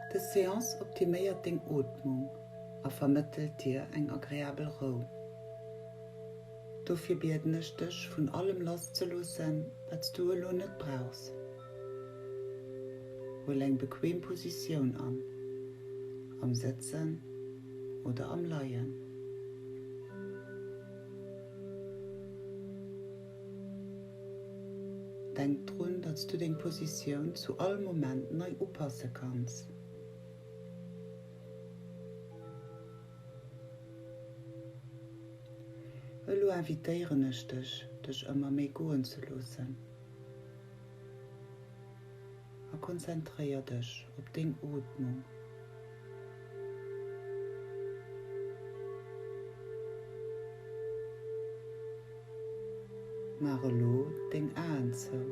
Dës Seance optiméiert deng Ootmung a vermëttelt dir eng agreabel Rou. Dofir bieden ech dech vun allem lass ze loossen, wat s du elo net brauchs. Huel eng bequem Positioun an, am Sëtzen oder am Leien. Denk drun, datt s du deng Positioun zu all Moment nei upasse kanns. Elo invitéieren ech dech, dech ëmmer méi goen ze loossen a konzentréier dech op deng Ootmung. Maach elo deng Aen zou.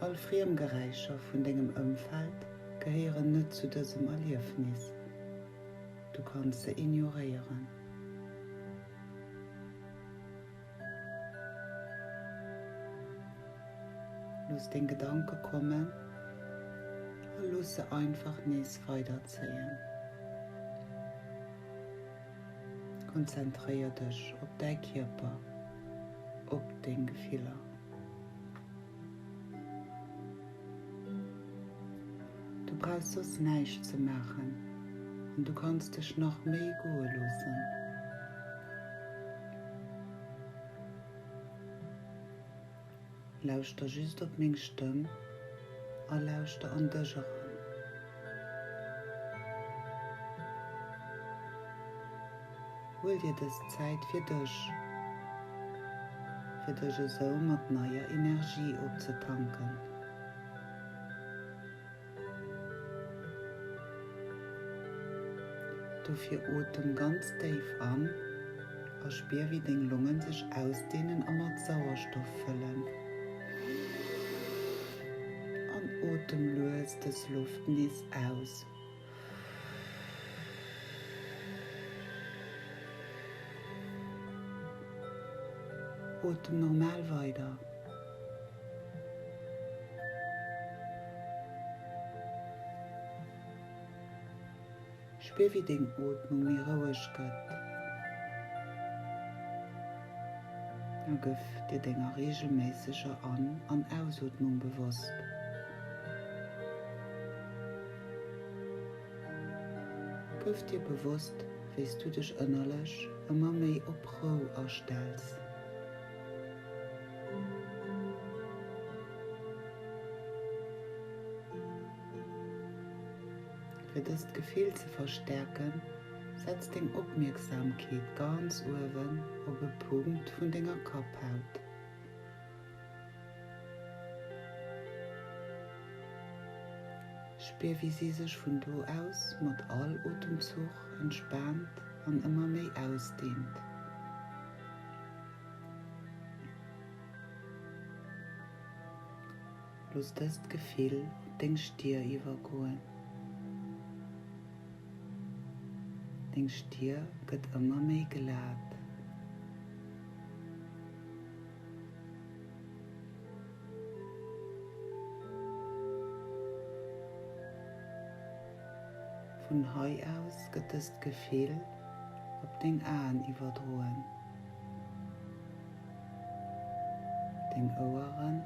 All friem Geräischer vun dengem Ëmfeld gehéieren net zu dësem Erliefnis. Du kanns se ignoréieren. Looss deng Gedanke kommen a looss se einfach nees weiderzéien. Konzentréier dech op däi Kierper, op deng Gefiller. Du brauchs soss näischt ze maachen an du kanns dech nach méi goe loossen. Lauschter just op meng Stëmm a lauschter an dech eran. Huel dir dës Zäit fir dech, fir dech esou mat neier Energie opzetanken. Dofir otem ganz déif an a spier wéi deng Longen sech ausdehnen a mat Sauerstoff fëllen. An otem lues dës Loft nees aus. Otem normal weider. Spier wéi deng Ootmung méi roueg gëtt a gëff dir denger reegelméisseger An an Ausootmung bewosst. Gëff dir bewosst wéi s du dech ënnerlech ëmmer méi op Rou astells. Fir dëst Gefill ze verstäerken, setz deng Opmierksamkeet ganz uewen op e Punkt vun denger Kapphaut. Spier wéi si sech vun do aus mat all Otemzuch entspaant an ëmmer méi ausdehnt. Looss dëst Gefill op deng Stier iwwergoen. Deng Stier gëtt ëmmer méi glat. Vun hei aus gëtt dëst Gefill op deng Aen iwwerdroen, deng Oueren,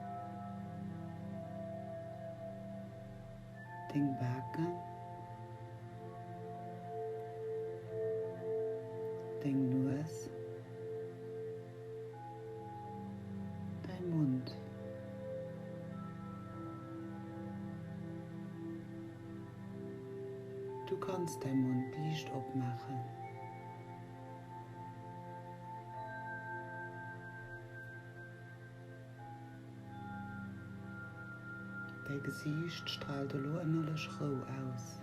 deng Baken, deng Nues. Däi Mond. Du kanns däi Mond liicht opmaachen. Däi Gesiicht straalt elo ënnerlech Rou aus.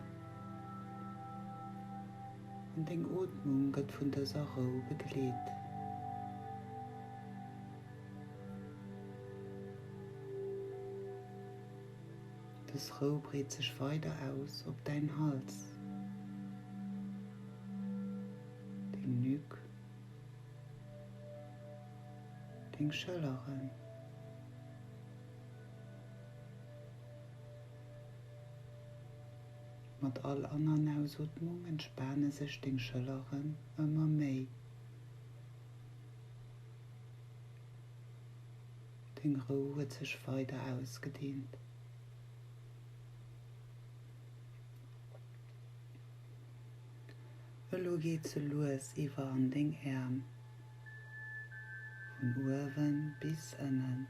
An deng Ootmung gëtt vun dëser Rou begleet. Dës Rou breet sech weider aus op däin Hals, deng Nuque, deng. Deng Schëlleren. Mat all An an Ausootmung entspane sech deng Schëlleren ëmmer méi. Deng Rou huet sech weider ausgedeent. Elo geet se lues iwwer an deng Äerm, vun uewen bis ënnen.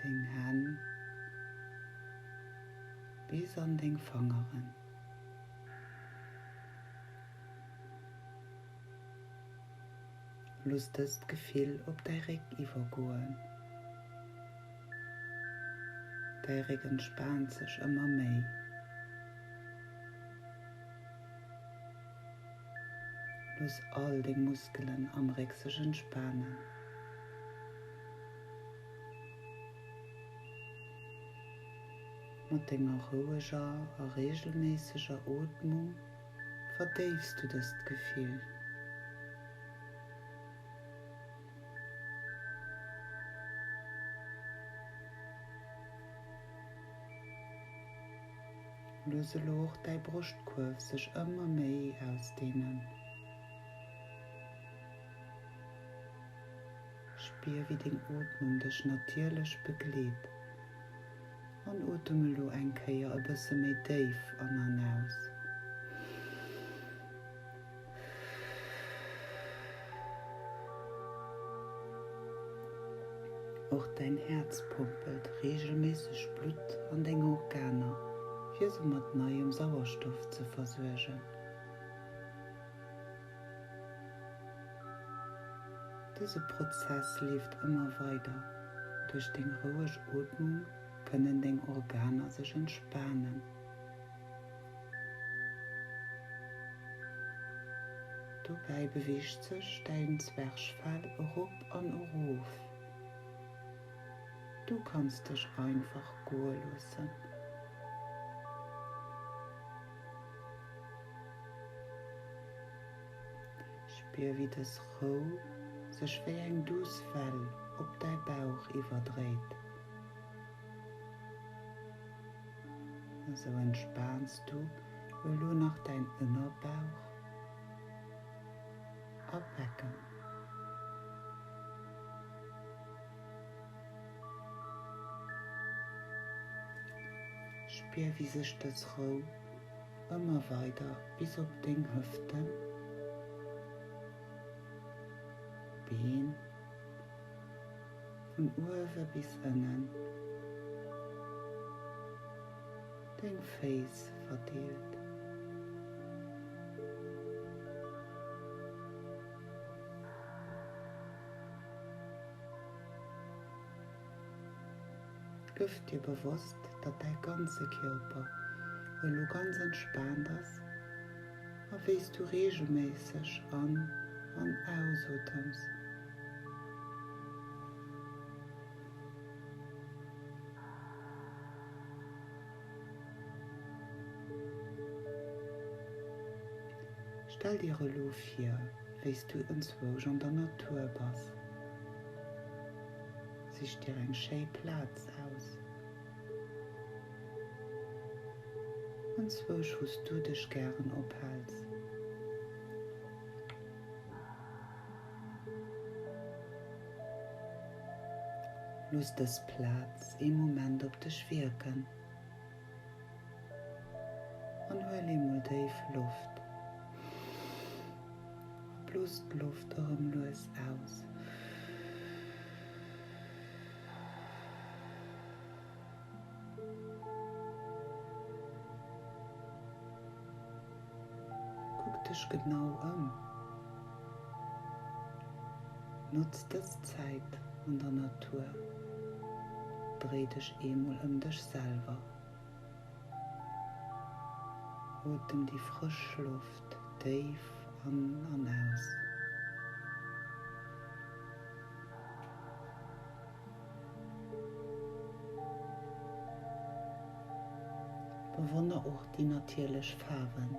Deng Hänn bis an deng Fangeren. Looss dëst Gefill op däi Réck iwwergoen. Däi Réck entspaant sech ëmmer méi. Looss all deng Muskelen am Réck sech entspanen. Mat denger roueger a reegelméisseger Ootmung verdéifs du dëst Gefill. Looss elo och däi Broschtkuerf sech ëmmer méi ausdeenen. Spier wéi deng Ootmung dech natierlech begleet an otem elo eng Kéier e bësse méi déif an an aus. Och däin Häerz pompelt reegelméisseg Blutt an deng Organer, fir se mat neiem Sauerstoff ze versuergen. Dëse Prozess leeft ëmmer weider. Duerch deng roueg Ootmung kënnen deng Organer sech entspanen. Dobäi beweegt sech däin Zwerchfell erop an erof. Du kanns dech einfach goe loossen. Spier wéi dës Rou sech wéi eng duuss Well op däi Bauch iwwerdréit. Esou entspaans du elo nach däin Ënnerbauch a Becken. Spier wéi sech dës Rou ëmmer weider bis op deng Hëften, Been, Vun uewe bis ënnen. Deng Féiss verdeelt. Gëff dir bewosst, datt däi ganze Kierper elo ganz entspaant ass a wéi s du reegelméisseg an an ausotems. Stell dir elo vir, wéi s du enzwousch an der Natur bass. Sich dir eng schéi Plaz aus. Enzwousch wou s du dech gären ophäls. Looss dës Plaz ee Moment op dech wierken an huel eemol déif Loft a blos d'Loft erëm lues aus. Kuck dech genau ëm. Notz dës Zäit an der Natur. Dréi dech eemol ëm dech selwer. Otem déi frësch Loft déif an an aus. Bewonner och déi natierlech Faarwen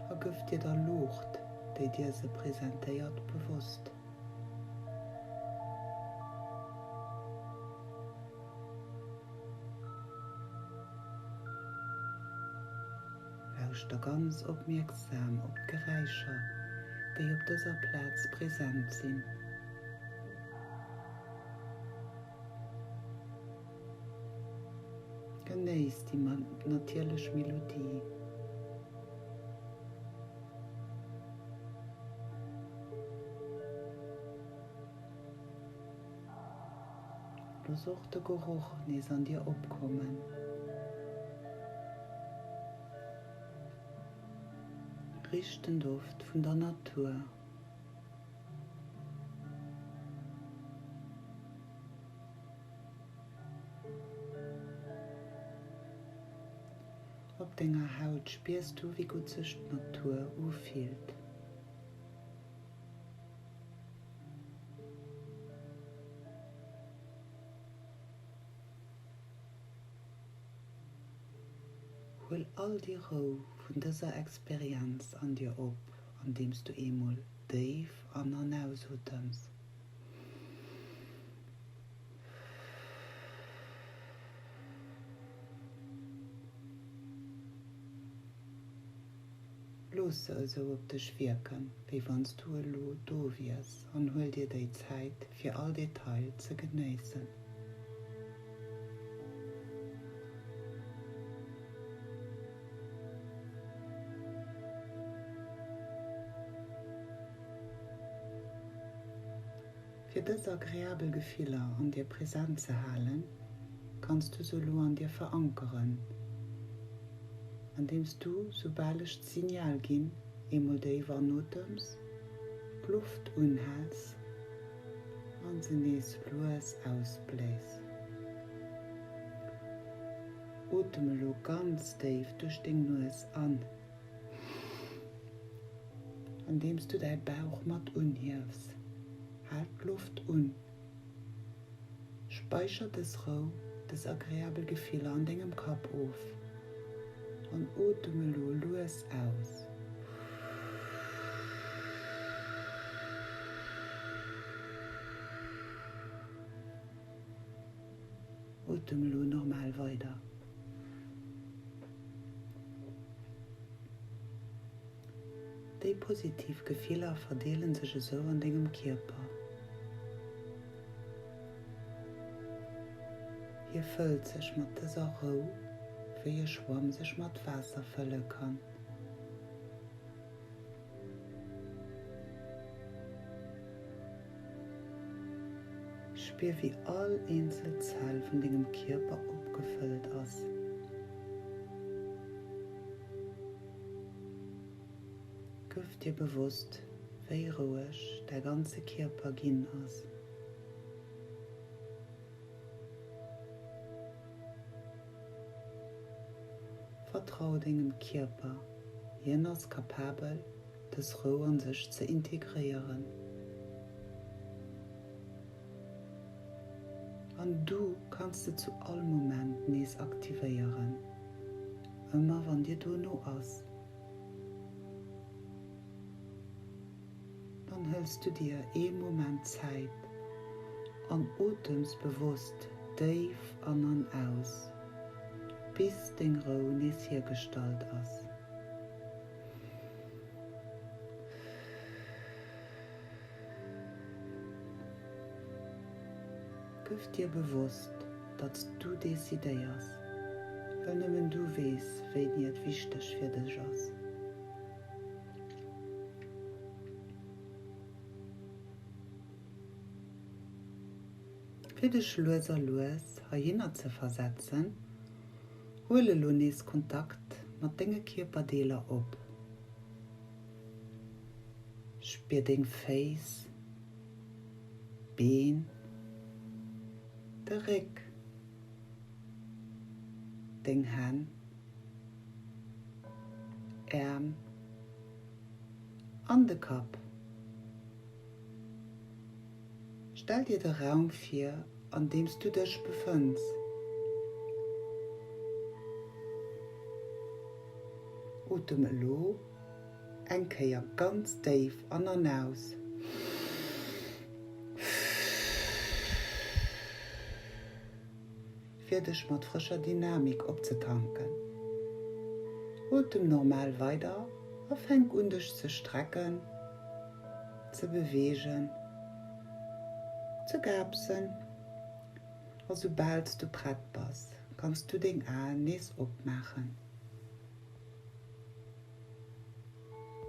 a gëff dir der Luucht, déi dir se presentéiert, bewosst. Lauschter ganz opmierksam op d'Geräischer, déi op dëser Plaz present sinn. Genéiss déi natierlech Melodie. Looss och de Geroch nees an dir opkommen. Rich den Doft vun der Natur. Op denger Haut spiers du, wéi gutt sech d'Natur ufillt. Huel all déi Rou vun dëser Experienz an dir op, andeems du eemol déif an an ausotems. Looss se esou op dech wierken, wéi wann s du elo do wiers an huel dir déi Zäit, fir all Detail ze genéissen. Fir dës agreabel Gefiller an dir present ze halen, kanns du se elo an dir verankeren, andeems du, soubal ech d'Signal ginn, eemol déif anotems, d'Loft unhäls an se nees lues ausbléis. Otem elo ganz déif duerch deng Nues an. Andeems du däi Bauch mat unhiefs. Hal d'Loft un. Späicher dës Rou, dës agreabel Gefiller an dengem Kapp of an otem elo lues aus. Otem elo normal weider. Déi positiv Gefiller verdeelen sech esou an dengem Kierper. Hie fëllt sech mat dëser Rou, wéi e Schwamm sech mat Waasser fëlle kann. Spier wéi all eenzel Zell vun dengem Kierper opgefëllt ass. Gëff dir bewosst wéi roueg däi ganze Kierper ginn ass. Vertrau dengem Kierper, hien ass kapabel dës Rou an sech ze integréieren. An du kanns se zu all Moment nees aktivéieren, ëmmer wann dir dono ass. Dann hëls du dir ee Moment Zäit an otems bewosst déif an an aus, bis deng Rou nees hiergestallt ass. Gëff dir bewosst, datt s du decidéiers, well nëmmen du weess, wéini et wichteg fir dech ass. Fir dech lues a lues heihinner ze versetzen, huel elo nees Kontakt mat denge Kierperdeeler op. Spier deng Féiss, d'Been, de Réck, deng Hänn, Äerm an de Kapp. Stell dir de Raum vir, an deem s du dech befënns. Otem elo. eng Kéier ganz déif an an aus. Fir dech mat frëscher Dynamik opzetanken. Otem normal weider a fänk un dech ze strecken, ze beweegen, ze gaapsen a soubal s du prett bass, kanns du deng Aen nees opmaachen.